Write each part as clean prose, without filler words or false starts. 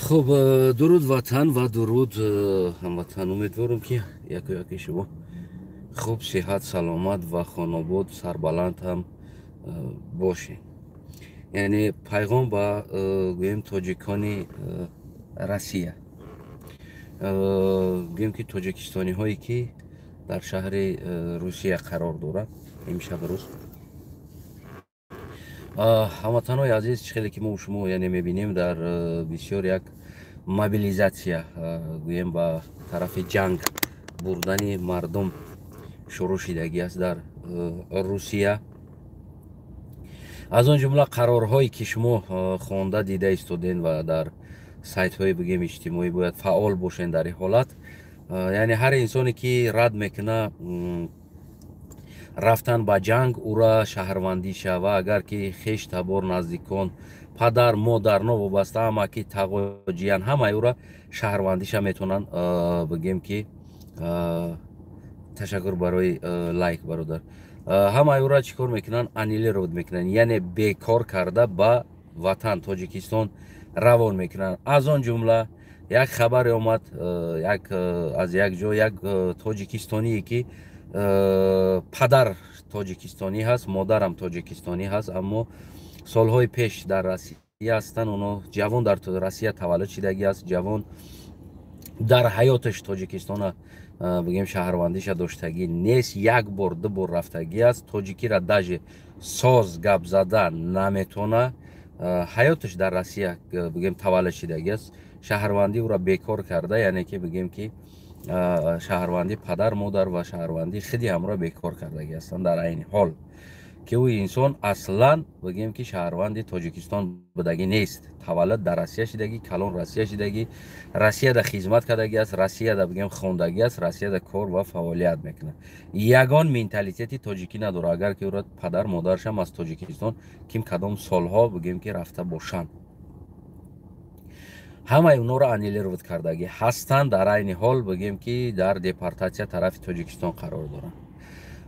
Хуб, дуруд ватан ва дуруд ҳамватан. Умедворам, ки яку яки шумо хуб, сиҳат, саломат ва хонобод, сарбаланд ҳам бошед. Яъне пайғом ба, гӯем, тоҷикони Россия, гӯем ки тоҷикистониҳое, ки дар шаҳри Русия қарор дорад имшаб рӯз. Ҳамватанҳои азиз, чӣ хеле ки мо шумо, яъне, мебинем, дар бисёр як мобилизатсия, гӯем, ба тарафи ҷанг бурдани мардум шурӯъ шидагӣ аст дар Русия. Аз он ҷумла қарорҳое, ки шумо хонда дида истодем ва дар сайтҳои, бигем, иҷтимоӣ бояд фаъол бошен дар ин ҳолат. Яъне ҳар инсоне, ки рад мекуна рафтан ба ҷанг, ӯра шаҳрвандӣ шава, агар ки хеш, табор, наздикон, падар, модар, новобаста ҳама ки тағоҷиян, ҳамаи ӯра шаҳрвандиша метавонанд, бигем ки. Ташаккур барои лайк, бародар. Ҳамаи ӯра чӣ кор мекунанд? Аннулировать мекунанд, яъне бекор карда, ба ватан Тоҷикистон равон мекунанд. Аз он ҷумла як хабаре омад, як аз як ҷо як тоҷикистоние, ки падар тоҷикистонӣ ҳаст, модарам тоҷикистонӣ ҳаст, аммо солҳои пеш дар Россия ҳастанд. Оно ҷавон дар Россия таваллуд шидагӣ аст. Ҷавон дар ҳаёташ Тоҷикистона, бигем, шаҳрвандиша доштагӣ нест, як бор, ду бор рафтагӣ аст. Тоҷикира даже соз гап зада наметона. Ҳаёташ дар Россия, бигем, таваллуд шидагӣ аст. Шаҳрвандӣ ӯра бекор карда, яъне ки, бигем, ки шаҳрвандӣ падар, модар ва шаҳрвандии худи ҳамро бекор кардагӣ ҳастанд, дар айни ҳол ки ӯ инсон аслан, бигем, ки шаҳрванди Тоҷикистон будагӣ нест. Таваллуд дар Россия шидагӣ, калон Россия шидагӣ, Россияда хизмат кардагӣ аст, Россияда, бигем, хондагӣ аст, Россияда кор ва фаъолият мекунад. Ягон менталитети тоҷикӣ надорад, агар ки ӯро падар модарашам аз Тоҷикистон ким кадом солҳо, бигем, ки рафта бошанд. Ҳамаи онҳоро аннулировать кардагӣ ҳастанд. Дар айни ҳол, бигем, ки дар депортатсия тарафи Тоҷикистон қарор доранд.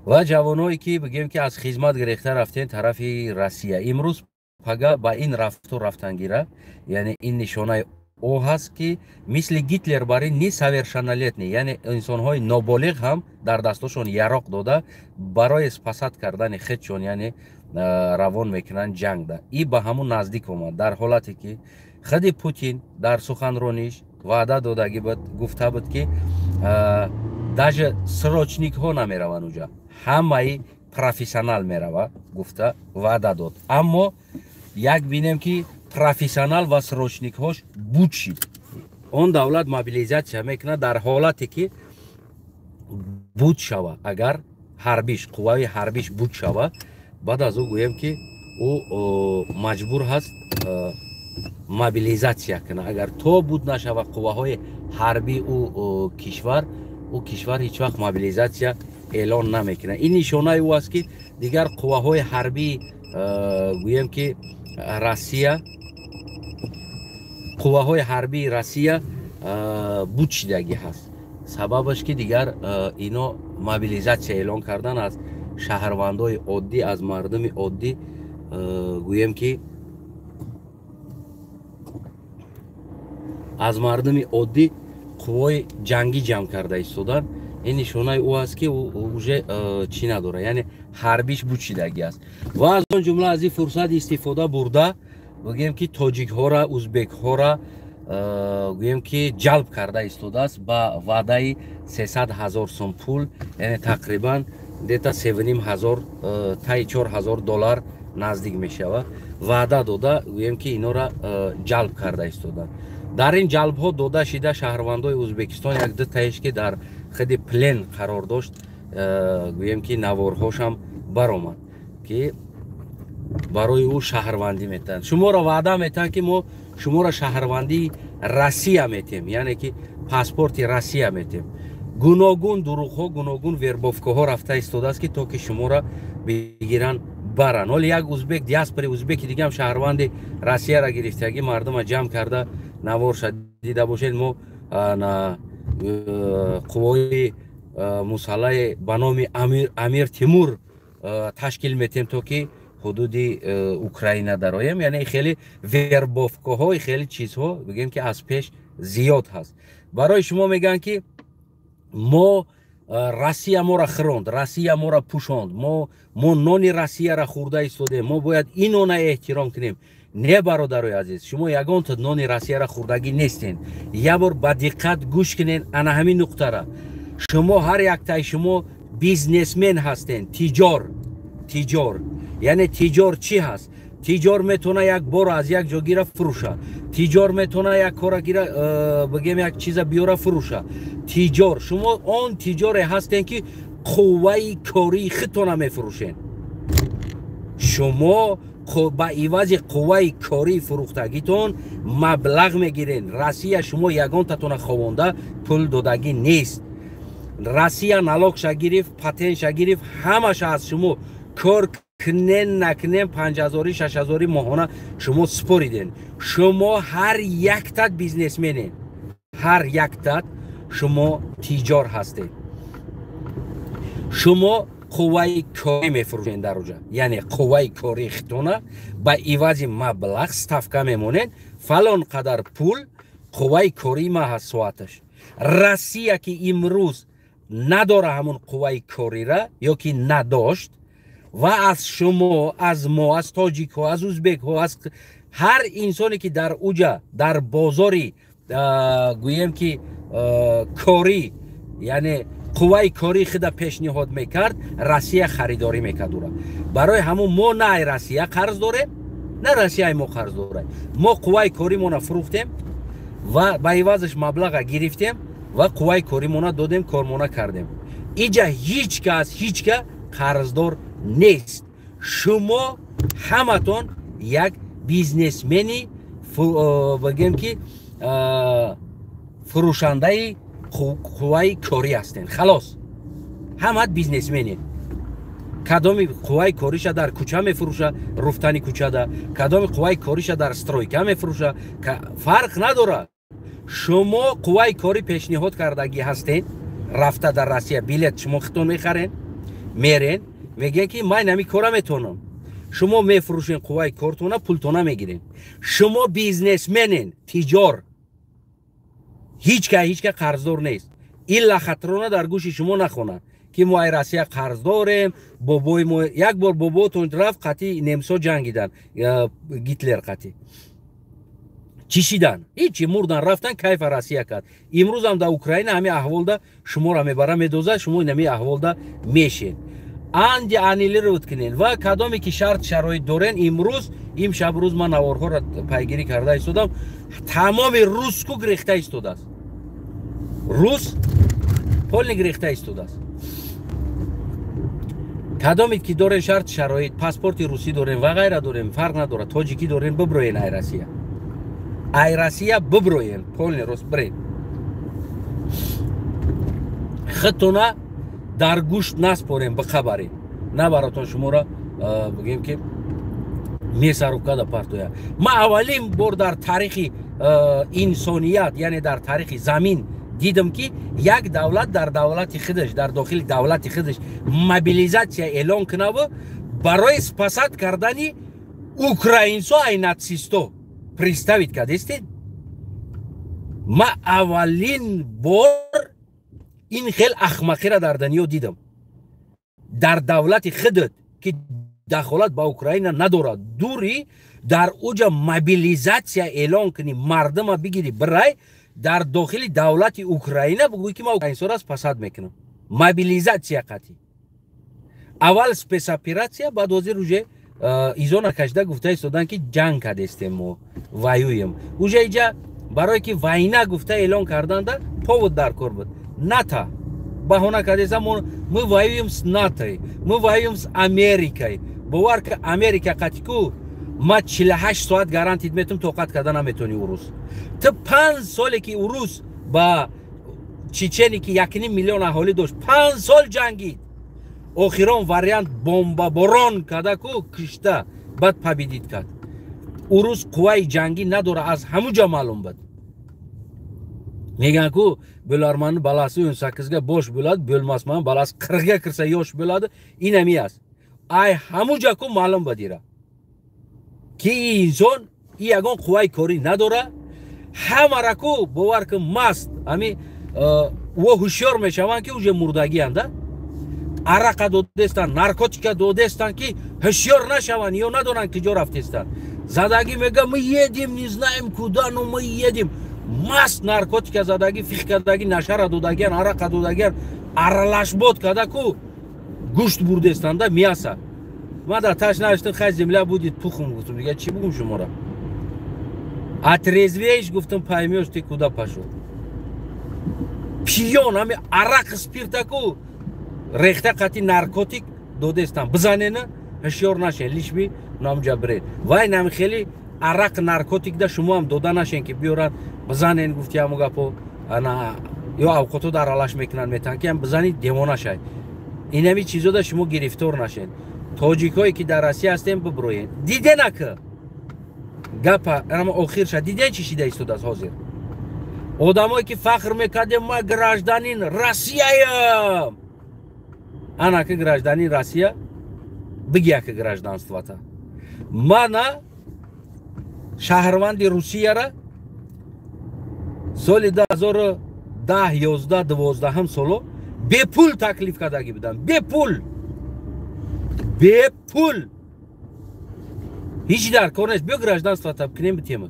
Ва ҷавоное, ки, бигем, ки аз хизмат гирехта рафтен тарафи Россия, имрӯз пага ба ин рафту рафтангира, яъне ин нишонаи ӯ ҳаст, ки мисли Гитлер бари несовершеннолетний, яъне инсонҳои ноболиғ ҳам дар дастошон яроқ дода, барои спасать кардани худшон, яъне, равон мекунанд ҷангда. И ба ҳамун наздик омад, дар ҳолате ки худи Путин дар суханрониш ваъда додагӣ буд, гуфта буд, ки даже срочникҳо намераванд уҷа, ҳамаи профессионал мерава, гуфта ваъда дод. Аммо як бинем, ки профессионал ва срочникҳош буд шид. Он давлат мобилизатсия мекунад дар ҳолате ки буд шава. Агар ҳарбиш, қувваи ҳарбиш буд шава, баъд аз ӯ, гӯем, ки ӯ маҷбур ҳаст мобилизатсия кунад. Агар то буд нашава қувваҳои ҳарбии ӯ кишвар, ӯ кишвар ҳеҷ вақт мобилизатсия эълон намекунад. Ин нишонаи ӯ аст, ки дигар қувваҳои ҳарбии, гӯем, ки Россия, қувваҳои ҳарбии Россия буд шидагӣ ҳаст. Сабабаш ки дигар ино мобилизатсия эълон кардан аз шаҳрвандои оддӣ, аз мардуми оддӣ, гӯем, ки аз мардуми оддӣ қуввои ҷангӣ ҷамъ карда истодан. Ин нишонаи ӯ аст, ки уже чӣ надорад, яъне ҳарбиш буд шидагӣ аст. Ва аз он ҷумла аз ин фурсат истифода бурда, бигӯем, ки тоҷикҳора, узбекҳора, гӯем, ки ҷалб карда истодааст ба ваъдаи 300 000 сум пул, яъне тақрибан где-то 3,5 ҳазор, таи 4000 доллар наздик мешавад. Ваъда дода, гӯем, ки инора ҷалб карда истоданд. Дар ин ҷалбҳо дода шида шаҳрвандои Ӯзбекистон як дутаеш, ки дар худи плен қарор дошт, гӯем, ки наворҳошам баромад, ки барои ӯ шаҳрвандӣ метаҳанд. Шуморо ваъда метаҳанд, ки мо шуморо шаҳрвандии Россия метем, яъне ки паспорти Россия метем. Гуногун дурӯғҳо, гуногун вербовкаҳо рафта истодааст, ки то ки шуморо бигиранд, баранд. Ҳоли як узбек, диаспори узбеки дигаам шаҳрванди Россияро гирифтагӣ, мардума ҷамъ карда, наворша дида бошед. Мо қуввои мусаллаҳе ба номи Амир Тимур ташкил метем, то ки ҳудуди Украина дароем. Яъне хеле вербовкаҳои, хеле чизҳо, бигем ки, аз пеш зиёд ҳаст. Барои шумо мегӯянд, ки мо Россия моро хӯронд, Россия моро пӯшонд, мо нони Россияро хӯрда истодем, мо бояд ин нона эҳтиром кунем. Не, бародарои азиз, шумо ягонта нони Россияро хӯрдагӣ нестен. Як бор ба диққат гӯш кунен ана ҳамин нуқтара. Шумо, ҳар яктаи шумо бизнесмен ҳастен, тиҷор. Тиҷор яъне тиҷор чӣ ҳаст? Тиҷор метавона як боро аз як ҷо гира, фурӯша. Тиҷор метавона як кора гира, бигем, як чиза биёра, фурӯша. Тиҷор, шумо он тиҷоре ҳастен, ки қувваи кории худтона мефурӯшен. Шумо ба ивази қувваи кории фурӯхтагитон маблағ мегирен. Россия шумо ягонтатона ховонда пул додагӣ нест. Россия налогша гирифт, патентша гирифт, ҳамаша аз шумо. Кор кунен, накунен, 5000-и, 6000-и моҳона шумо спориден. Шумо ҳар яктат бизнесменен, ҳар яктат шумо тиҷор ҳастед. Шумо қувваи корӣ мефурӯшен дар оҷа, яъне қувваи кории хитона ба ивази маблағ ставка мемонед: фалон қадар пул қувваи кории ма ҳаст соаташ. Россия, ки имрӯз надора ҳамон қувваи корира ё ки надошт, ва аз шумо, аз мо, аз тоҷикҳо, аз узбекҳо, аз ҳар инсоне, ки дар уҷа дар бозори, гӯем ки, корӣ, яъне қувваи кории худа пешниҳод мекард, Россия харидорӣ мекард ура. Барои ҳамун мо на ай Россия қарз дорем, на Россия ай мо қарз дорем. Мо қувваи коримона фурӯхтем ва ба ивазаш маблаға гирифтем ва қувваи коримона додем, кормона кардем. Иҷа ҳеҷ кас ҳеҷ ка қарздор нест. Шумо ҳаматон як бизнесмени, бигем ки, фурӯшандаи қувваи корӣ ҳастен. Халос, ҳамат бизнесменен. Кадоми қувваи кориша дар кӯча мефурӯша, руфтани кӯчада, кадоми қувваи кориша дар стройка мефурӯша, фарқ надорад. Шумо қувваи корӣ пешниҳод кардагӣ ҳастен. Рафта дар Россия билет шумо хитон мехарен, мерен, мегӯен, ки ман ҳами кора метавонам. Шумо мефурӯшен қувваи кортона, пултона мегирен. Шумо бизнесменен, тиҷор. Ҳеҷ ка ҳеҷ ка қарздор нест. Ин лахатрона дар гӯши шумо нахонад, ки мо ай Россия қарздорем. Бобои мо як бор, боботон рафт, қатъи немсо ҷангидан, Гитлер қатъи чӣ шидан? Ҳичи, мурдан, рафтан, кайфа Россия кард. Имрӯзам дар Украина ҳамин аҳволда шуморо мебара, медозад, шумо инами аҳволда мешед. Анди аннулировать кунен ва кадоме ки шарт шароит дорен. Имрӯз, имшаб рӯз ман наворҳоро пайгирӣ карда истодам. Тамоми руску гирехта истодааст, рус полный гирехта истодааст. Кадоме ки дорен шарт шароит, паспорти русӣ дорен ва ғайра дорен, фарқ надорад, тоҷикӣ дорен, биброен ай Россия, ай Россия биброен, полный рост бирен. Худтона дар гӯшт наспорем, бихабарем, на баротон шуморо, бигем ки, мясорубкада партоя. Ман аввалин бор дар таърихи инсоният, яъне дар таърихи замин дидам, ки як давлат дар давлати худаш, дар дохили давлати худаш мобилизатсия эълон кунаву барои спасать кардани украинсо ай нацисто. Представить кардестед? Ма аввалин бор ин хел ахмақиро дар дунё дидам. Дар давлати худат, ки дахолат ба Украина надорад, дури дар уҷа мобилизатсия эълон кунӣ, мардума бигирӣ, бирай, дар дохили давлати Украина бигӯй, ки ман украинсоро спасать мекунам мобилизатсия қатӣ. Аввал спецоперация, баъд ҳозир уже изона кашида гуфта истоданд, ки ҷанг кардестем, мо воюем уже. Иҷа барое ки война гуфта эълон карданда, повод дар кор буд. НАТО баҳона кардеса: мы воюем с НАТО, мы воюем с Америкой. Бовар ки, Америка қатику ма 48 соат гарантит метум, тоқат карда наметони. Урус ту 5 соле ки урус ба Чечени, ки 1,5 миллион аҳолӣ дошт, 5 сол ҷангид, охирон вариант бомбаборон карда ку кишта, баъд победить кард. Урус қувваи ҷангӣ надора, аз ҳамун ҷо маълум буд. Мегӯянд ку, bo'larmanni balasi 18ga bosh bo'ladi, bo'lmasman balasi 40ga kirsa yosh bo'ladi. Инами аст. Ай ҳамуҷа ку маълум бадира ки инсон и ягон қувваи корӣ надора. Ҳамара ку бовар кун, маст ами во ҳушёр мешаванд, ки уже мурдагианд, да? Арақа додестанд, наркотика додестанд, ки ҳушёр нашаванд, ё надонанд ки ҷо рафтестанд. Задагӣ мега: мы едем, не знаем куда, но мы едем. Маст, наркотика задагӣ, фих кардагӣ, нашара додагиан, арақа додагиан, аралашбод када ку гӯшт бурдестанда, мясо. Ма дар таш навиштам: хай, земля будет пухом, гуфтам. Дига чӣ бугум шумора? Отрезвеешь, гуфтам, поймёшь, ты куда пошёл. Пиён, ҳами арақ, спиртаку рехта қати наркотик додестам, бизанена, ҳушёр нашен, лишь бы намҷа биред. Вай нами хеле арақ, наркотик да шумоам дода нашен, ки биёранд бизанен, гуфти ҳаму гапо. Ана ё авқото дар алаш мекунанд, метаҳанд, ки ам бизани, девона шай. Инами чизода шумо гирифтор нашен. Тоҷикое ки дар Россия ҳастем, биброен. Диденака гапа ама охирша диден, чӣ шида истодааст ҳозир. Одамое ки фахр мекардем: ма гражданин Россияям, ана ки гражданин Россия, биги яка гражданствота. Мана шаҳрванди Русияра соли 2010, 11, 12 соло бепул таклиф кардагӣ будам. Бепул, бепул, ҳеҷ дар кор нест. Биё, гражданствота кунем, битема,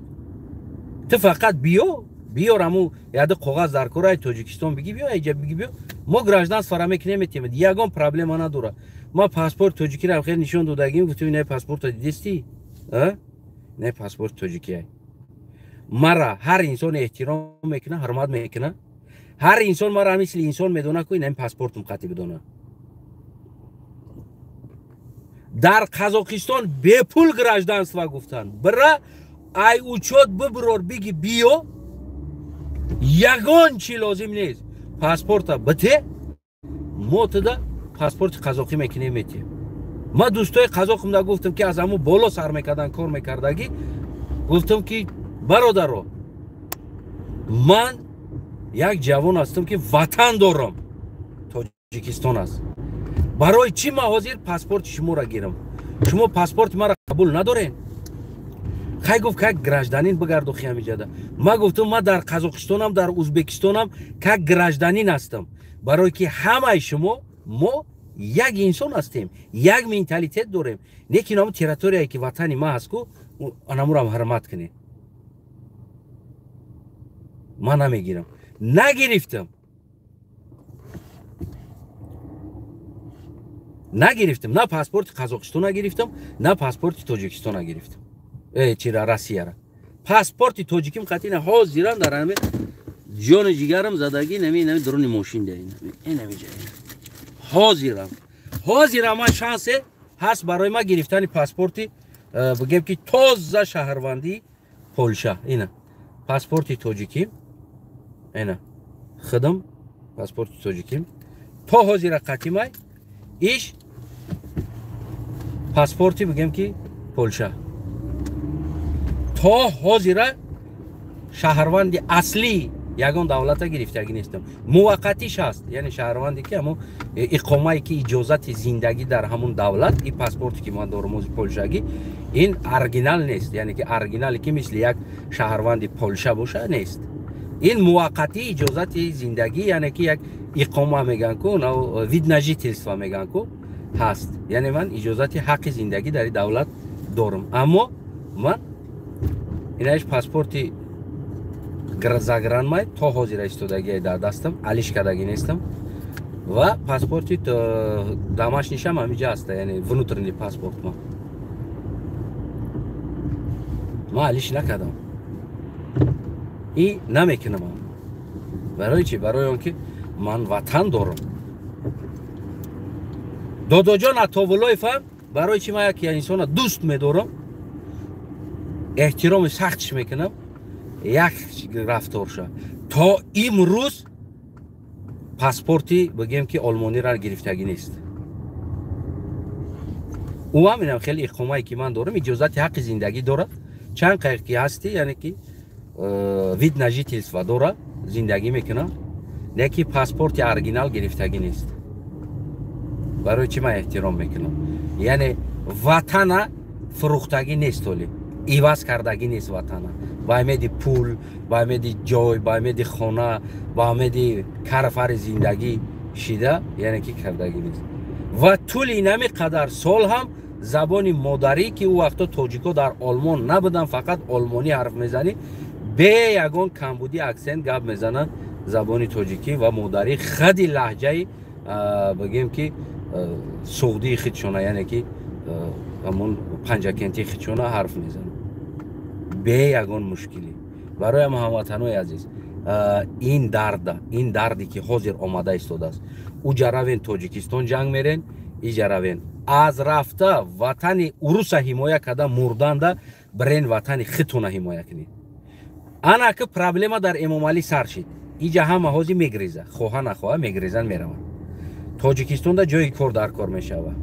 ту фақат биё, биёр аму яде коғаз дар кор, ай Тоҷикистон биги биё, айҷа биги биё, мо гражданствора мекунем, метема, ягон проблема надора. Ма паспорт тоҷикиро хеле нишон додагим, гуфтем: ина паспорта дидести, не паспорт тоҷикия. Мара ҳар инсон эҳтиром мекуна, ҳурмат мекуна, ҳар инсон мара мисли инсон медона ку, ина паспортум қатъи бидона. Дар Қазоқистон бепул гражданство гуфтанд: бира, ай учёт бибирор, биги биё, ягон чи лозим нест, паспорта бите, мо туда паспорти қазоқӣ мекунем, метиҳем. Ма дӯстои қазоқимда гуфтам, ки аз ҳамун боло сар мекардан, кор мекардагӣ, гуфтам ки бародаро, ман як ҷавон ҳастам, ки ватан дорам, Тоҷикистон аст. Барои чӣ ман ҳозир паспорти шуморо гирам? Шумо паспорти маро қабул надорен? Хай, гуфт, как гражданин бигарду хиамиҷада. Ма гуфтам: ман дар Қазоқистонам, дар Узбекистонам как гражданин ҳастам, барое ки ҳамаи шумо, мо як инсон ҳастем, як менталитет дорем. Лекин ҳамн территорияе ки ватани ма ҳаст ку, анамурам ҳурмат кунед. Ман намегирам, нагирифтам, нагирифтам. На паспорти Қазоқистона гирифтам, на паспорти Тоҷикистона гирифтам, чира, Россияра. Паспорти тоҷиким қатъи ҳозирам дар ҳами ҷони ҷигарам задагӣ, нами дуруни мошин да, инами ҷа ҳозирам. Ҳозирам ман шансе ҳаст барои ман гирифтани паспорти, бигем ки тоза шаҳрвандии Полша. Ина паспорти тоҷиким, ина худам паспорти тоҷиким то ҳозира қатъимай. Иш паспорти, бигем ки, Полша. То ҳозира шаҳрванди аслӣ ягон давлата гирифтагӣ нестам, муваққатиш ҳаст, яъне шаҳрванде ки ҳамон иқомае ки иҷозати зиндагӣ дар ҳамон давлат. И паспорте ки ман дорам ози полшагӣ, ин оригинал нест, яъне ки оригинале ки мисли як шаҳрванди Полша боша, нест. Ин муваққатӣ иҷозати зиндагӣ, яъне ки як иқома меган ку, вид на жительство меган ку, ҳаст. Яъне ман иҷозати ҳаққи зиндагӣ дар давлат дорам, аммо ман инаиш паспорти загранмай то ҳозира истодагие дар дастам, алиш кардагӣ нестам. Ва паспорти домашнишам ҳамиҷа ҳаста, яъне внутренний паспорт ма алиш накардам и намекунам. Барои чи? Барои он ки ман ватан дорам. Додоҷон Атовуллоевам, барои чи ман як инсона дӯст медорам, эҳтироми сахтш мекунам, як рафторша то имрӯз паспорти, бигем ки, олмониро гирифтагӣ нест. Ӯ ҳам инам хеле иқомае ки ман дорам, иҷозати ҳаққи зиндагӣ дорад, чанд қайқ ки ҳастӣ, яъне ки вид на жительство дора, зиндагӣ мекунам, леки паспорти оригинал гирифтагӣ нест. Барои чӣ ман эҳтиром мекунам? Яъне ватана фурӯхтагӣ нест, ҳоли иваз кардагӣ нест ватана ба умеди пул, ба умеди ҷой, ба умеди хона, ба умеди карфари зиндагӣ шида, яъне ки кардагӣ нест. Ва тӯли инами қадар сол ҳам забони модарӣ, ки ӯ вақто тоҷико дар Олмон набуданд, фақат олмонӣ ҳарф мезанӣ, бе ягон камбуди аксент гап мезананд забони тоҷикӣ ва модарӣ, хади лаҳҷаи, бигем ки, суғдии худшона, яъне ки ҳамон панҷакентии худшона ҳарф мезананд бе ягон мушкилӣ. Барои ҳамватанои азиз, ин дарда, ин дарде ки ҳозир омада истодааст, уҷа равен, Тоҷикистон ҷанг мерен, иҷа равен, аз рафта ватани уруса ҳимоя карда мурданда, бирен ватани худтона ҳимоя кунед. Ана ки проблема дар Эмомалӣ сар шид. Иҷа ҳама ҳозир мегреза, хоҳа нахоҳа мегрезан, мераванд. Тоҷикистонда ҷои кор дар кор мешавад.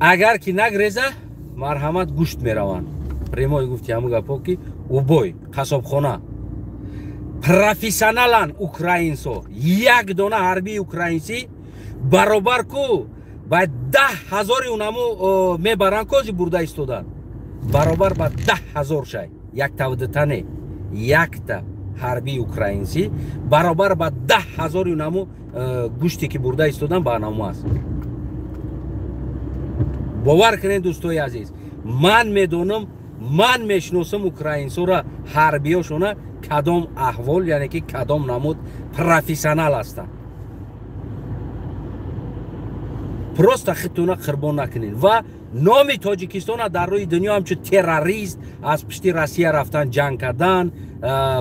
Агар ки нагреза, марҳамат, гӯшт мераванд. Прямой гуфти ҳамун гапо ки убой қасобхона профессионалан украинсо. Як дона ҳарбии украинсӣ баробар ку ба 10 000-и унаму мебаранд, кози бурда истодан баробар ба 10 000 шай. Яктавдитане якта ҳарбии украинсӣ баробар ба 10 000-и унаму гӯште ки бурда истодан ба анаму аст. Бовар кунед, дӯстои азиз, ман медонам, ман мешиносам украинсора, ҳарбиёшона кадом аҳвол, яъне ки кадом намуд профессионал ҳастанд. Просто худтона қурбон накунед ва номи Тоҷикистона дар рӯи дунё ҳамчун террорист, аз пишти Россия рафтан, ҷанг кардан,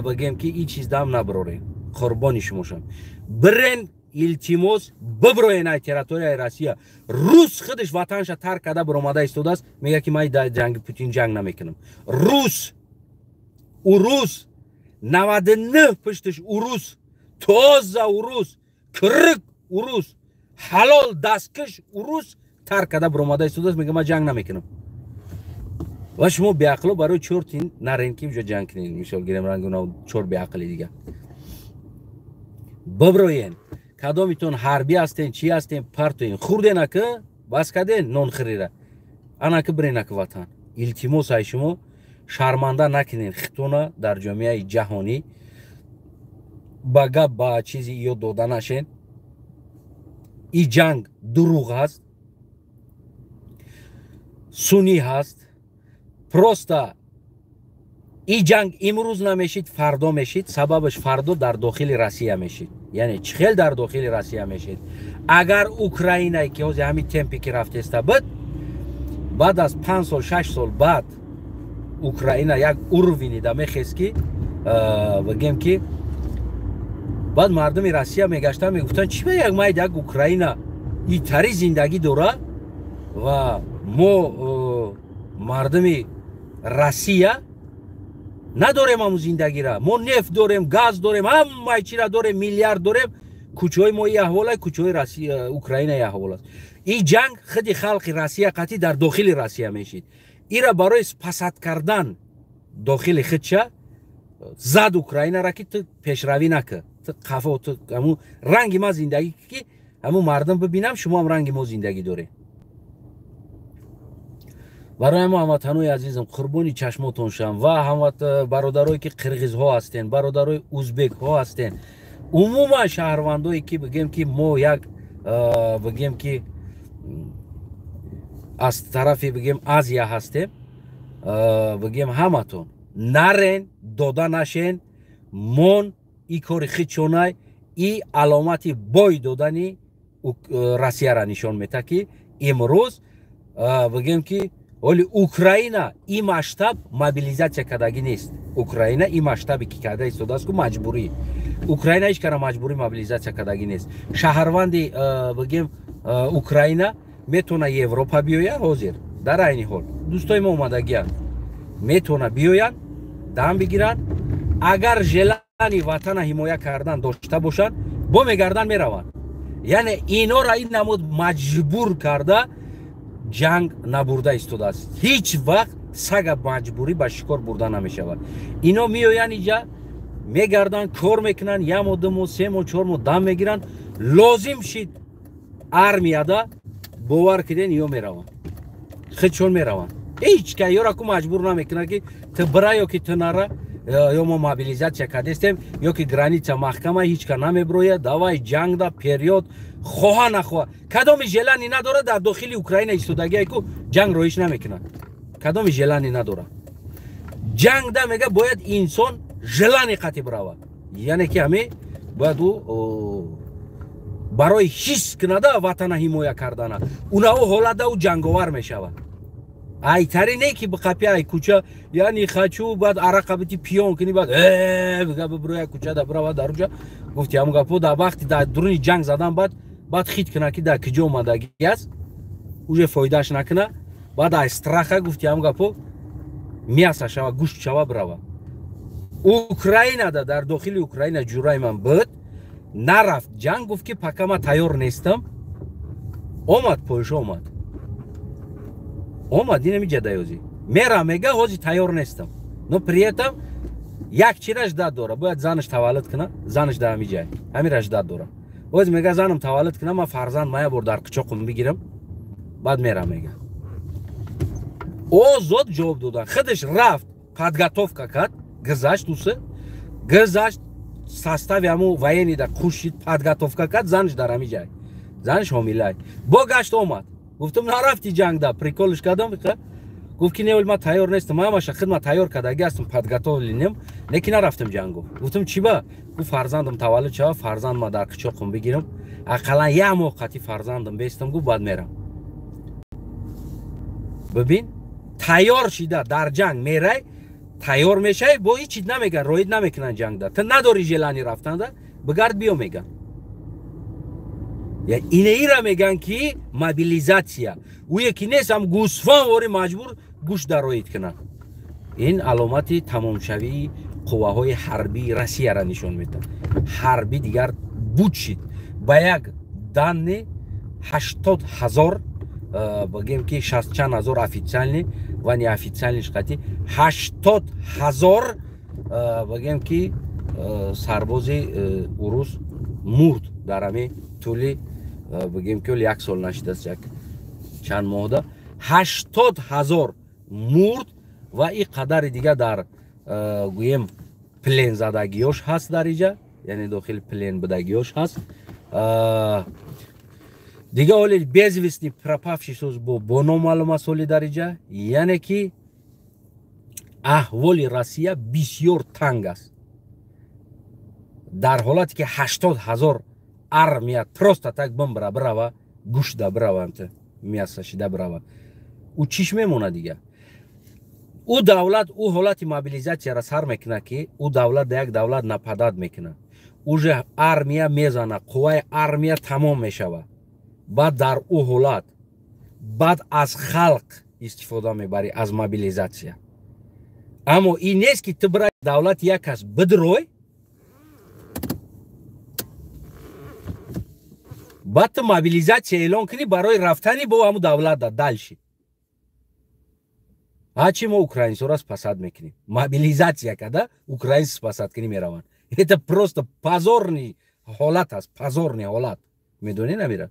бигем ки ин чиз дам набарорем. Қурбони шумошам, бирен, илтимос, биброен ай территорияи Россия. Рус худаш ватанша тарк карда биромада истодааст, мега ки ман дар ҷанги Путин ҷанг намекунам. Рус, урус, 99 пушташ урус, тоза урус, кирик урус, ҳалол дасткаш урус тарк карда биромада истодааст, мега ман ҷанг намекунам. Ва шумо беақло барои чор тин нарен ки уҷо ҷанг кунед. Мисол гирем, ранги чор беақли дига. Биброен, кадомитон ҳарбӣ ҳастен, чӣ ҳастен, партоен, хурден, ака бас карден нонхӯрира, анака бирен ака ватан. Илтимос ай шумо, шарманда накунен хитона дар ҷомеаи ҷаҳонӣ, ба гап, ба чизи ёд дода нашен. И ҷанг дурӯғ ҳаст, сунӣ ҳаст. Просто и ҷанг имрӯз намешид, фардо мешид. Сабабаш фардо дар дохили Россия мешид. Яъне чӣ хел дар дохили Россия мешид? Агар Украинае ки ҳозир ҳамин темпе ки рафтеста буд, баъд аз 5 сол, 6 сол баъд Украина як уровень да мехест, ки бигем ки баъд мардуми Россия мегаштанд, мегуфтанд: чӣ ба як майд як Украина итари зиндагӣ дора ва мо, мардуми Россия, надорем ҳамун зиндагира? Мо нефт дорем, газ дорем, ҳамаи чира дорем, миллиард дорем, кӯчаҳои мо и аҳвола, кӯчаҳои Украина и аҳвол аст. Ин ҷанг худи халқи Россия қатъи дар дохили Россия мешид. Ира барои спасать кардан дохили худша зад Украинара, ки ту пешравӣ накӣ, ту қафо, ту ҳамун ранги ма зиндагӣ, ки ҳамун мардум бибинам, шумо ҳам ранги мо зиндагӣ доред. Барои мо, ҳамватанои азизам, қурбони чашмотон шам ва ҳамват бародарое ки қирғизҳо ҳастен, бародарои узбекҳо ҳастен, умуман шаҳрвандое ки, бигем ки, мо як, бигем ки, аз тарафи, бигем, Азия ҳастем, бигем, ҳаматон нарен, дода нашен. Мон и кори хичонай, и аломати бой додани Россияра нишон мета, ки имрӯз, бигем ки, оли Украина и масштаб мобилизация кардагӣ нест. Украина и масштабе ки карда истодааст ку маҷбурӣ, Украина ҳеҷ кара маҷбурӣ мобилизация кардагӣ нест. Шаҳрванди, бигем, Украина метавона Европа биёяд. Ҳозир дар айни ҳол дӯстои мо омадагианд, метавона биёянд, дам бигиранд. Агар желание ватана ҳимоя кардан дошта бошанд, бо мегардан, мераванд. Яъне инора ин намуд маҷбур карда ҷанг набурда истодааст. Ҳеҷ вақт сага маҷбурӣ ба шикор бурда намешавад. Ино меоянд иҷа, мегарданд, кор мекунанд, як моҳ, 2 моҳ, 3 моҳ, 4 моҳ дам мегиранд. Лозим шид, армияда Бовар кунед, ё мераванд, худшон мераванд. Ҳеҷ ка ёра ку маҷбур намекунад, ки ту бира ё ки ту нара, ё мо мобилизация кардестем, ё ки граница маҳкама, ҳеҷ ка намеброяд. Давай ҷангда период, хоҳа нахоҳа, кадоми желание надорад дар дохили Украина истодагие ку ҷанг роиш намекунад. Кадоми желание надорад ҷангда, мега, бояд инсон желание қати бирава, яъне ки ҳаме бояд ӯ барои ҳис кунада ватана ҳимоя кардана, унао ҳолатда ӯ ҷанговар мешавад. Айтари не ки биқапи ай кӯча, яъне хочу, баъд арақа бити, пиён кунӣ, баъд бига бибироя кӯча да бирава дар уҷа. Гуфти ҳамн гапо дар вақти дар дуруни ҷанг задан, баъд хит куна, ки дар киҷо омадагӣ аст, уже фоидааш накуна, баъд ай страха, гуфти ҳамн гапо, мясо шава, гӯшт шава, бирава. Украинада, дар дохили Украина ҷурай ман буд, нарафт ҷанг, гуфт, ки пока ман тайёр нестам. Омад Польша, омад инами ҷадаёзӣ мера, мега, ҳози тайёр нестам. Но при этом як чира ждать дора: бояд занаш таваллуд куна. Занаш дар ҳами ҷай, ҳамира ждать дора. Ҳози мега, занам таваллуд куна, ман фарзанд ма як бор дар қичоқум бигирам, баъд мерам, мега. Озод ҷавоб додан. Худаш рафт, подготовка кард, гузашт, усы гузашт, состави ҳамун военный да қушид, подготовка кард. Занаш дар ҳами ҷай, занаш ҳомилай. Бо гашт омад. Гуфтам, нарафти ҷангда? Прикол ш кардам. Гуфт, ки не, ман тайёр нестам, ҳамаша хидмат тайёр кардаги ҳастам, подготовленный м, лекин нарафтам ҷанг. Гуфтам, чӣ ба? Гуфт, фарзандам таваллуд шава, фарзанд ма дар қичоқум бигирам, ақаллан як моҳ қати фарзандам бестам, гуфт, баъд мерам. Бибин, тайёр шида дар ҷанг мерай, тайёр мешавӣ, бо ҳеҷ чиз намеган, роид намекунанд ҷангда. Ту надори желание рафтанда, бигард, биё, меган. Инеира меган, ки мобилизация ӯе ки нест, ҳам гӯсфан вори маҷбур гӯш дароид кунад. Ин аломати тамомшавии қувваҳои ҳарбии Россияра нишон медиҳад. Ҳарбӣ дигар буд шид. Ба як данные 80 000, бигем, ки шаст чанд ҳазор официальный ва неофициальный шқати, 80 000, бигем, ки сарбози урус мурд дар ҳами тӯли, бигем, ки як сол нашидааст, як чанд моҳда 80 000 мурд ва и қадари дига дар, гӯем, плен задагиёш ҳаст дар иҷа, яъне дохили плен будагиёш ҳаст. Дига ҳоли безвестный пропавший соз бо номаълум аст ҳоли дар иҷа. Яъне ки аҳволи Россия бисёр танг аст. Дар ҳолате ки 80 000 армия просто так бимбира, бирава, гӯшда бираванд, мясо шида бирава, ӯ чиш мемонад дига? Ӯ давлат ӯ ҳолати мобилизатсияра сар мекунад, ки ӯ давлат да як давлат нападать мекунад, уже армия мезана, қувваи армия тамом мешавад. Баъд дар ӯ ҳолат баъд аз халқ истифода мебарӣ, аз мобилизатсия. Аммо ин нест, ки ту бира давлати як кас бидрой, баъд ту мобилизатсия эълон кунӣ барои рафтани бо ҳамун давлата дальше. Ҳачи мо украинсора спасать мекунем, мобилизация када украинс спасать кунӣ мераванд. Это просто позорный ҳолат аст, позорный ҳолат, медонӣ, намира.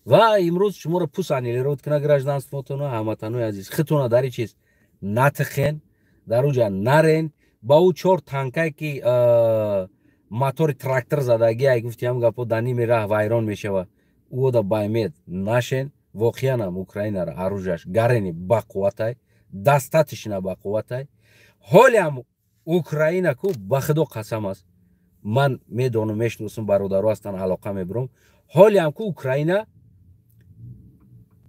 Ва имрӯз шуморо пус аннулировать куна гражданство тона. Ҳамватанои азиз, хитона дар чиз натихен, дар уҷа нарен. Ба ӯ чор танкае, ки мотори трактор задагӣ, ай гуфти ҳам гапо, дар ними раҳ вайрон мешавад, ӯода баймед нашен. Воқеанам Украинара оружия ш гарени бақувватай, дастатишна бақувватай. Ҳолиам Украина ку, ба худо қасам аст, ман медонам, мешиносам, бародаро ҳастанд, алоқа мебурам. Ҳолиам ку Украина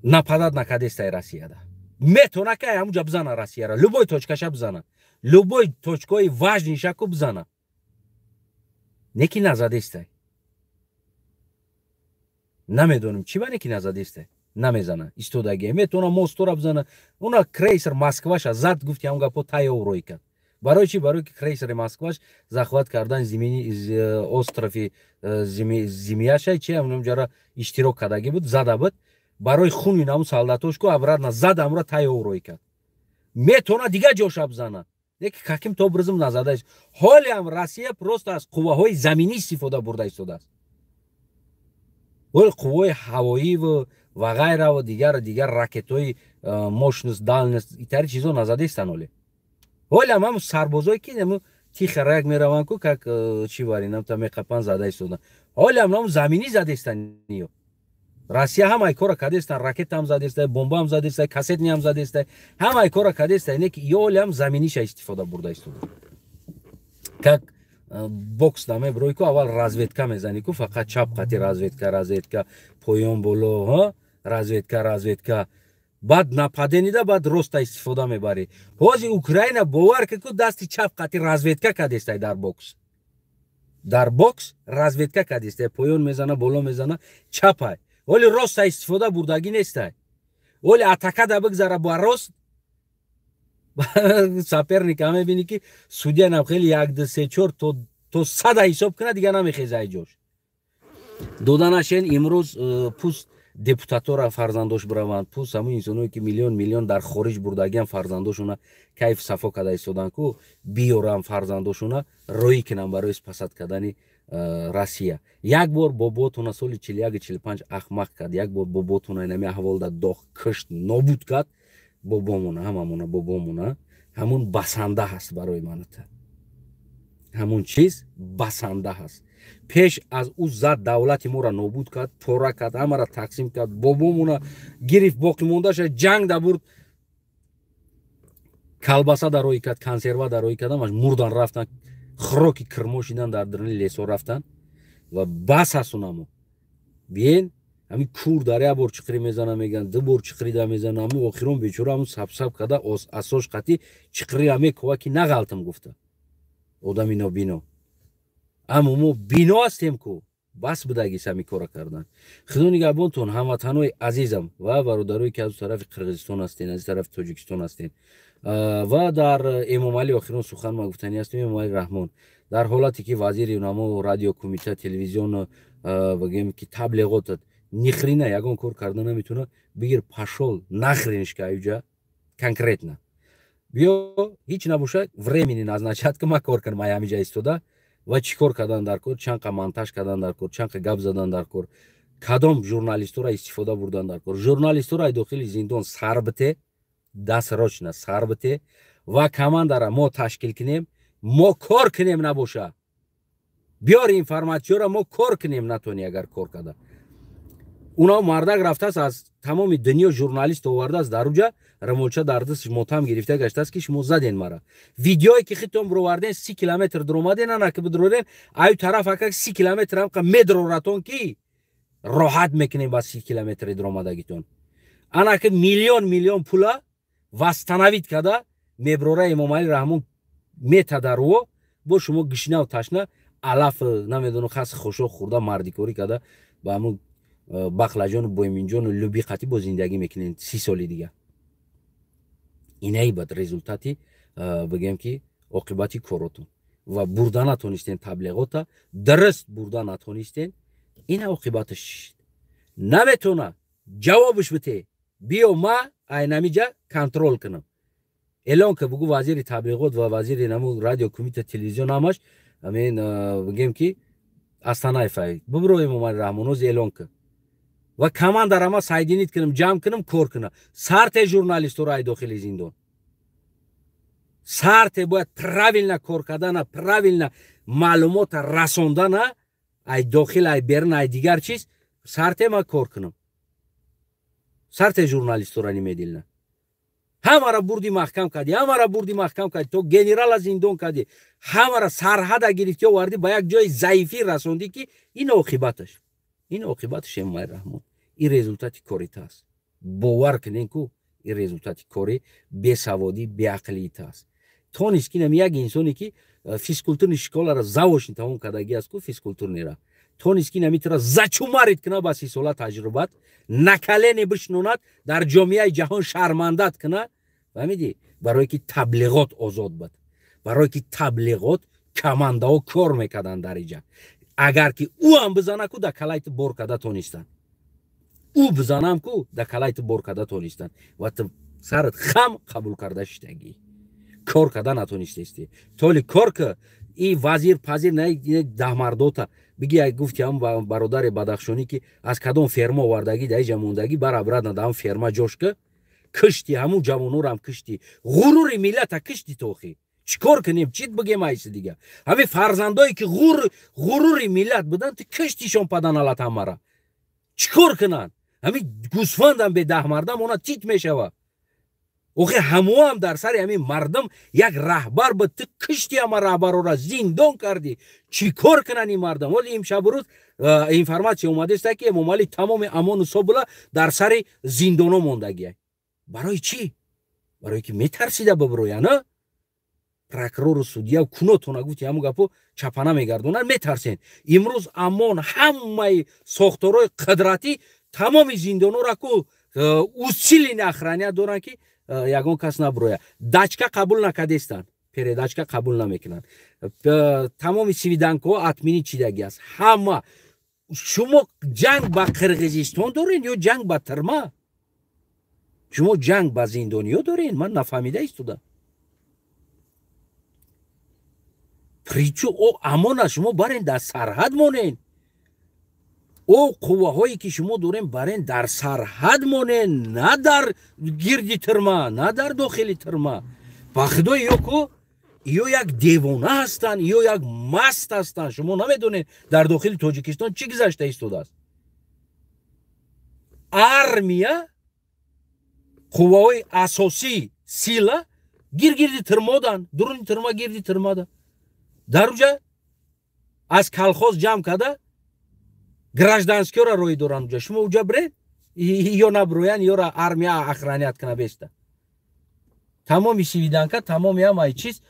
нападать накардестай Россияда. Метона ки ҳамуҷа бизана Россияра, любой точка ша бизана, любой точка ҳои важный ша ку бизана, неки назадестай. Намедонем чӣ ба, неки назадестай, намезана, истодагия. Метавона мост ора бизана. Уна крейсер Москваша зад, гуфти ҳам гапо, тайёр кард. Барои чӣ? Барои ки крейсери Москваш захват кардан зимини остров и зимияша чи ҳамҷара иштирок кардагӣ буд, зада буд. Барои хуни наму солдатош ку обратно зад, амра тайёр кард. Метавона дига ҷоша бизана, леки каким-то образом назадааст. Ҳолиам Россия просто аз қувваҳои заминӣ истифода бурда истодааст. Ҳоли қувваҳои ҳавоиву ва ғайра ва дигар дигар ракетҳои мощность, дальность, итари чизо назадестан. Оле ҳоле ҳам сарбозое ки тихо рак мераванд ку, как чӣ варинам та меқапан, зада истодан. Ҳоле ҳам нам заминӣ задестан. Ё Россия ҳамаи кора кадестан, ракетаам задеста, бомбаам задеста, кассетный ам задеста, ҳамаи кора кадеста. Не ки ё ҳоле ҳам заминиша истифода бурда истода. Как бокс да меброи ку, аввал разведка мезанӣ ку, фақат чап қати разведка, разведка, поён, боло, разведка, разведка, баъд нападение да, баъд роста истифода мебарӣ. Ҳози Украина, бовар ки ку, дасти чап қати разведка кадестай дар бокс. Дар бокс разведка кадестай, поён мезана, боло мезана, чапай. Оли роста истифода бурдагӣ нестай. Оли атакада бигзара ба рост соперника, мебинӣ ки судья нам хеле як, ду, се, чор то 100-а ҳисоб кунад, дига намехеза ай ҷош. Дода нашен. Имрӯз пусть депутатора фарзандош бираванд, пусть ҳамун инсоное ки миллион миллион дар хориҷ бурдагиам, фарзандошуна кайф сафо карда истодан ку, биёрам, фарзандошуна роӣ кунам барои спасать кардани Россия. Як бор боботуна соли 41, 45 ахмақ кард, як бор боботуна инами аҳволда доғ кишт, нобуд кард бобомуна, ҳамамуна бобомуна. Ҳамун басанда ҳаст барои маната, ҳамун чиз басанда ҳаст. Пеш аз ӯ зад, давлати моро нобуд кард, пора кард, ҳамаро тақсим кард, бобомуна гирифт, боқимондаша ҷанг да бурд, колбаса дароӣ кард, консерва дароӣ кард, ҳамаш мурдан рафтан, хӯроки кирмо шидан, дар даруни лесо рафтан. Ва бас ҳастунамо. Биен, ҳамин кур дар як бор чиқирӣ мезана, меган, ду бор чиқирида мезана, ҳамин охирон бечора ҳамун сабсаб карда, асош қатӣ чиқирира мекова, ки нағалтам гуфта. Одами нобино, аммо мо бино ҳастем ку. Бас будагис ҳамин кора кардан. Худо нигаҳбонтон, ҳамватанои азизам ва бародарое ки аз тарафи Қирғизистон ҳастен, аз тарафи Тоҷикистон ҳастен. Ва дар Эмомалӣ охирон сухан ма гуфтанӣ ҳастем. Эмомалӣ Раҳмон, дар ҳолате ки вазири намо, радио, кумита, телевизион, бигем ки таблиғотат ни хрена ягон кор карда наметавона, бигир, пошёл нахрен ишка аюҷа. Конкретно биё, ҳеҷ набошад, временно назначать ки ма кор кунам ай ҳамиҷа истода. Ва чӣ кор кардан дар кор, чанд қа монтаж кардан дар кор, чанд қа гап задан дар кор, кадом журналистора истифода бурдан дар кор. Журналистора ай дохили зиндон сар бите, дасрочна сар бите ва командара мо ташкил кунем, мо кор кунем. Набоша, биёр информатсияро, мо кор кунем. Натони агар кор карда, уно мардак рафтааст, аз тамоми дунё журналист овардааст, дар уҷа рамолча дар дастш мотам гирифта гаштааст, ки шумо заден мара. Видеое ки хитон бироварден, 30 километр дуромаден, ана ки бидурорен, аю тараф ака 30 километр ҳамқа медроратон, ки роҳат мекунем ба 30 километри дуромадагитон. Ана ки миллион миллион пула восстановить карда меброра Эмомалӣ Раҳмон метадаруо бо шумо гишнав ташна, алаф намедону, хас хошок хӯрда, мардикорӣ карда, ба ҳамун бақлаҷону боиминҷону люби қатӣ бо зиндагӣ мекунед 30 соли дига. Инаи бад результати, бигем ки оқибати коротон. Ва бурда натонистен, таблиғота дуруст бурда натонистен, ина оқибаташ чишид. Наметона ҷавобш бите. Биё, ма айнамиҷа контроль кунам. Эълон ка, бугу вазири таблиғот ва вазири наму радио, кумита, телевизион, ҳамаш амин, бигем ки Астанаев бубро. Эмомали Раҳмоноз, эълон ка ва командара ма соединить кунам, ҷамъ кунам, кор кунам. Сарте журналистора ай дохили зиндон сарте. Бояд правильно кор кардана, правильно маълумота расондана, ай дохил, ай берун, ай дигар чиз. Сарте, ма кор кунам. Сарте журналистора немедленно. Ҳамара бурди, маҳкам кардӣ, ҳамара бурди, маҳкам кардӣ, то генерала зиндон кардӣ, ҳамара сарҳада гирифтӣ, овардӣ, ба як ҷои заифӣ расондӣ, ки ин оқибаташ, ин оқибаташ. Эмомали Раҳмон, ин результати корита аст. Бовар кунен ку, ин результати кори бесаводӣ, беақлиита аст. Тонист ки нами як инсоне ки физкультурный школаро заочно тамом кардагӣ аст ку, физкультурныйра, тонист ки намитра зачумарить куна, ба 30 сола таҷрибат на колени бишнонад, дар ҷомеаи ҷаҳон шармандат куна. Фаҳмидӣ? Барое ки таблиғот озод буд, барое ки таблиғот командаҳо кор мекарданд дар иҷа. Агар ки ӯ ҳам бизана ку, да калайти бор карда тонистанд, ӯ бизанам ку, да калайти бор карда тонистанд. Ва ту сарат хам қабул карда шиштагӣ, кор карда натонистести. Толи кор ки. И вазир пазир на даҳмардота биги, гуфти ҳам бародари бадахшонӣ, ки аз кадом ферма овардагӣ, дар иҷа мондагӣ, бар обратно дар ҳам ферма ҷошка кишти. Ҳамун ҷавонорам кишти, ғурури миллата кишти. Тохи чӣ кор кунем, чит бигем айси дига? Ҳамин фарзандое ки ғурури миллат будан, ту киштишон, паданалат ҳамара. Чӣ кор кунанд? Ҳамин гӯсфандам бе даҳмардам она тит мешава. Охи ҳамоам дар сари ҳамин мардум як раҳбар буд, ту кишти, ҳама раҳбарора зиндон кардӣ. Чӣ кор кунанд ин мардум? Ҳоли имшабу рӯз информатсия омадааста, ки Эмомалӣ тамоми амону собула дар сари зиндоно мондагия. Барои чӣ? Барое ки метарсида бибирояна прокурору судья кунотона. Гуфти ҳамун гапо чапана мегардонанд, метарсен. Имрӯз амон ҳамаи сохторҳои қудратӣ тамоми зиндонора ку усиленно охранять доранд, ки ягон кас набуроя. Дачка қабул накардестанд, передачка қабул намекунанд. Тамоми свиданкаҳо отменить чидаги аст ҳама. Шумо ҷанг ба Қирғизистон дорен ё ҷанг ба тирма? Шумо ҷанг ба зиндониё дорен? Ман нафаҳмида истодам. Причу о амона шумо барен дар сарҳад монен. О қувваҳое ки шумо дорем, барен дар сарҳад монен, на дар гирди тирма, на дар дохили тирма. Ба худои, ё ку ё як девона ҳастанд, ё як маст ҳастанд. Шумо намедонед, дар дохили Тоҷикистон чӣ гузашта истодааст. Армия, қувваҳои асосӣ, сила гиргирди тирмоданд, дуруни тирма, гирди тирмада. Дар уҷа аз колхоз ҷамъ карда гражданскиёра роҳӣ доранд уҷа. Шумо уҷа биред, ё набироянд, ёра армия охранять кана беста. Тамоми свиданка, тамоми ҳамаи чиз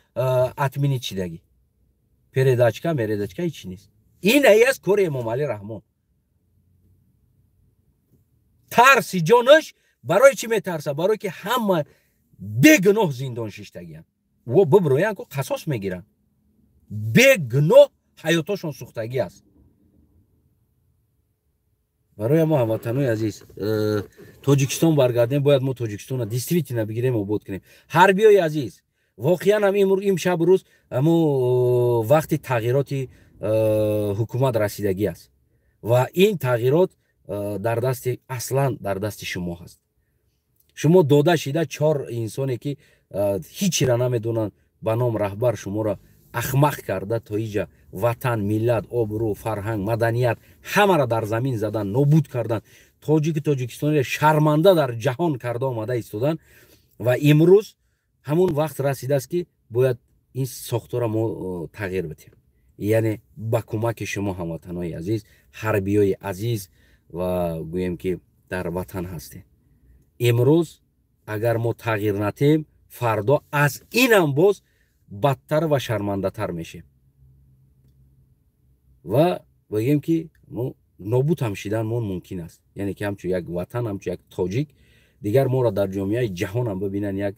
отменить чидагӣ, передачка мередачка ҳичи нест. Ин ай аст кори Эмомалӣ Раҳмон. Тарси ҷонаш. Барои чӣ метарса? Барое ки ҳама бегуноҳ зиндон шиштагианд. Во бибироянд ку қасос мегиранд. Бегуноҳ ҳаётошон сӯхтагӣ аст. Барои мо, ҳамватанои азиз, Тоҷикистон баргардем. Бояд мо Тоҷикистонро действительно бигирем, обод кунем. Ҳарбиёи азиз, воқеан ҳам имшабу рӯз ҳамо вақти тағйироти ҳукумат расидагӣ аст ва ин тағйирот дар дасти, аслан дар дасти шумо ҳаст. Шумо дода шида чор инсоне ки ҳичира намедонанд, ба ном раҳбар, шуморо ахмақ карда, то иҷа ватан, миллат, обрӯ, фарҳанг, маданият ҳамаро дар замин задан, нобуд кардан, тоҷики тоҷикистониро шарманда дар ҷаҳон карда омада истодан. Ва имрӯз ҳамун вақт расидааст, ки бояд ин сохторро мо тағйир бидиҳем, яъне ба кӯмаки шумо, ҳамватанои азиз, ҳарбиёи азиз, ва гӯем ки дар ватан ҳастем. Имрӯз агар мо тағйир натиҳем, фардо аз инам боз бадтар ва шармандатар мешем ва бигем ки мо нобуд ҳам шиданмон мумкин аст. Яъне ки ҳамчун як ватан, ҳамчун як тоҷик дигар моро дар ҷомеаи ҷаҳон ҳам бибинанд як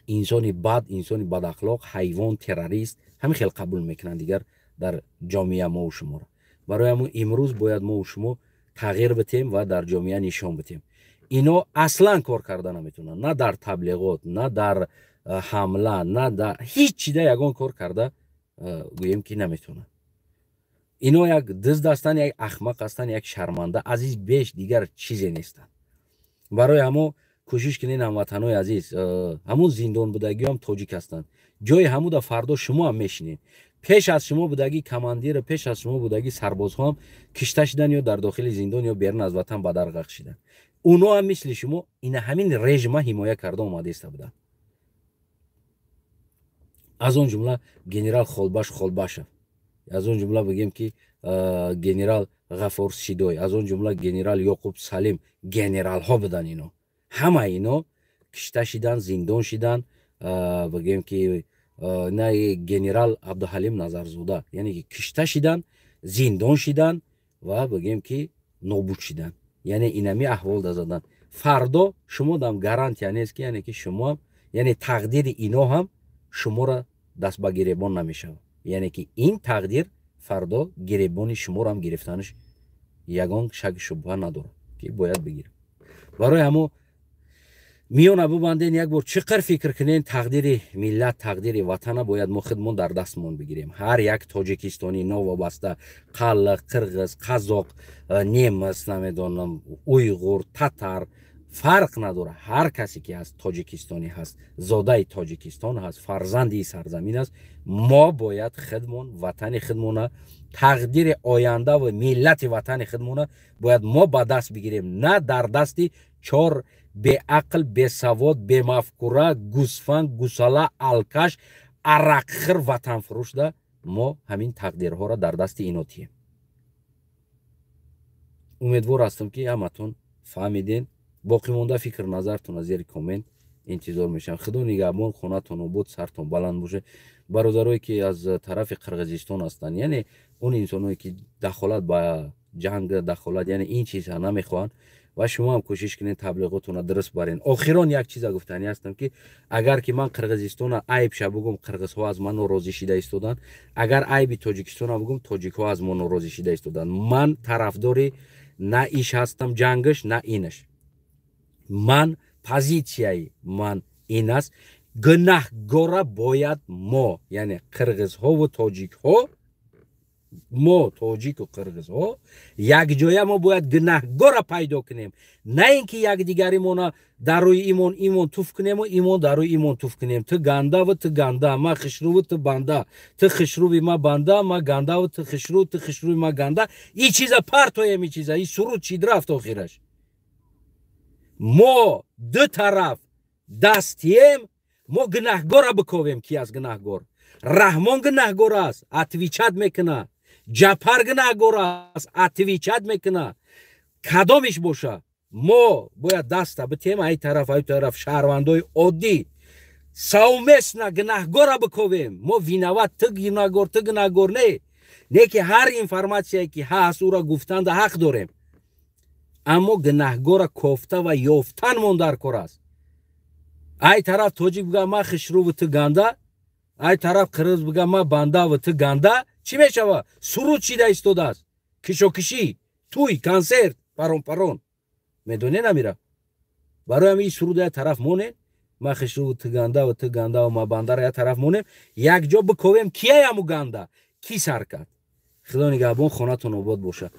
инсони бад, инсони бадахлоқ, ҳайвон, террорист, ҳамин хел қабул мекунанд дигар дар ҷомеа мову шуморо. Барои ҳамун имрӯз бояд мову шумо тағйир битем ва дар ҷомеа нишон битем. Ино аслан кор карда наметавонанд, на дар таблиғот, на дар ҳамла, на дар ҳеҷ чида ягон кор карда, гӯем ки, наметавонанд. Ино як дизд ҳастанд, як ахмақ ҳастанд, як шарманда азиз, беш дигар чизе нестанд. Барои ҳамо кӯшиш кунед, ҳамватанои азиз. Ҳамун зиндонбудагиҳам тоҷик ҳастанд. Ҷои ҳамуда фардо шумо ҳам мешинед. Пеш аз шумо будагӣ командира, пеш аз шумо будагӣ сарбозҳоам кишта шидан ё дар дохили зиндон, ё берун аз ватан ба дарғақ шидан. Уно ҳам мисли шумо ина ҳамин режима ҳимоя карда омадаиста буданд. Аз он ҷумла генерал Холбаш Холбашев, аз он ҷумла бигем ки генерал Ғафор Сидой, аз он ҷумла генерал Ёқуб Салим. Генералҳо буданд ино. Ҳама ино кишта шидан, зиндон шидан. Бигем ки на генерал Абдуҳалим Назарзода, яъне ки кишта шидан, зиндон шидан ва бигем ки нобуд шидан. Яъне инами аҳвол да задан. Фардо шумо дам гарантия нест, ки яъне ки шумоам, яъне тақдири ино ҳам шуморо даст ба гиребон намешавад. Яъне ки ин тақдир фардо гиребони шуморо ҳам гирифтанаш ягон шак шубҳа надорад, ки бояд бигирад. Барои ҳамо Миёна бубанден, як бор чӣ қадр фикр кунен. Тақдири миллат, тақдири ватана бояд мо худмон дар дастмон бигирем. Ҳар як тоҷикистонӣ, новобаста қаллиқ, қирғиз, қазоқ, немис, намедонам, уйғур, татар, фарқ надорад. Ҳар касе ки ҳаст, тоҷикистонӣ ҳаст, зодаи Тоҷикистон ҳаст, фарзанди сарзамин аст, мо бояд худмон ватани худмона, тақдири оянда ва миллати ватани худмона бояд мо ба даст бигирем, на дар дасти чор беақл, бесавод, бемафкура, гусфанд, гусала, алкаш, арақхир, ватанфурӯшда мо ҳамин тақдирҳоро дар дасти ино тием. Умедвор ҳастам, ки ҳаматон фаҳмиден. Боқимонда фикр назартона зери коммент интизор мешавам. Худо нигаҳбон, хонатон обод, сартон баланд боша. Бародарое ки аз тарафи Қирғизистон ҳастанд, яъне он инсоное ки дахолат ба ҷанг, дахолат, яъне ин чиза намехоҳанд, ва шумо ҳам кӯшиш кунед, таблиғотона дуруст барен. Охирон як чиза гуфтанӣ ҳастам, ки агар ки ман Қирғизистона айбша бугум, қирғизҳо аз ман норозӣ шида истоданд. Агар айби Тоҷикистона бугум, тоҷикҳо аз мо норозӣ шида истоданд. Ман тарафдори на иш ҳастам, ҷангаш, на инаш. Ман позитсияи ман ин аст: гунаҳгора бояд мо, яъне қирғизҳову тоҷикҳо, мо тоҷику қирғизҳо якҷоя мо бояд гунаҳгора пайдо кунем, на ин ки якдигаримона дар рӯи имон имон туф кунему имон дар рӯи имон туф кунем. Ту гандаву ту ганда, ма хишруву ту банда, ту хишруви ма банда, ма гандаву ту хишру, ту хишруви ма ганда. И чиза партоем, и чиза, и суруд чид рафт охираш. Мо ду тараф дастием, мо гунаҳгора биковем. Ки аст гунаҳгор? Раҳмон гунаҳгор аст, отвечать мекуна. Ҷапар гунаҳгор аст, отвечать мекуна. Кадомиш боша, мо бояд даста битем, ай тараф, ай тараф, шаҳрвандои оддӣ совместно гунаҳгора биковем. Мо виноват, ту гунаҳгор, ту гунаҳгор не, не ки ҳар информатсияе ки ҳаст, ӯра гуфтанда ҳақ дорем, аммо гунаҳгора кофта ва ёфтанмон дар кор аст. Ай тараф тоҷик буга ма хишруву ту ганда, ай тараф қирғиз буга ма бандаву ту ганда, чӣ мешава? Суруд шида истодааст, кишокишӣ, туй, консерт, парон парон, медонед амира. Барои ҳамин суруда як тараф монем, ма хишруву ту гандаву ту гандаву ма бандара як тараф монем, якҷо биковем, кияяму ганда, ки сар кард. Худо нигаҳбон, хонатон обод боша.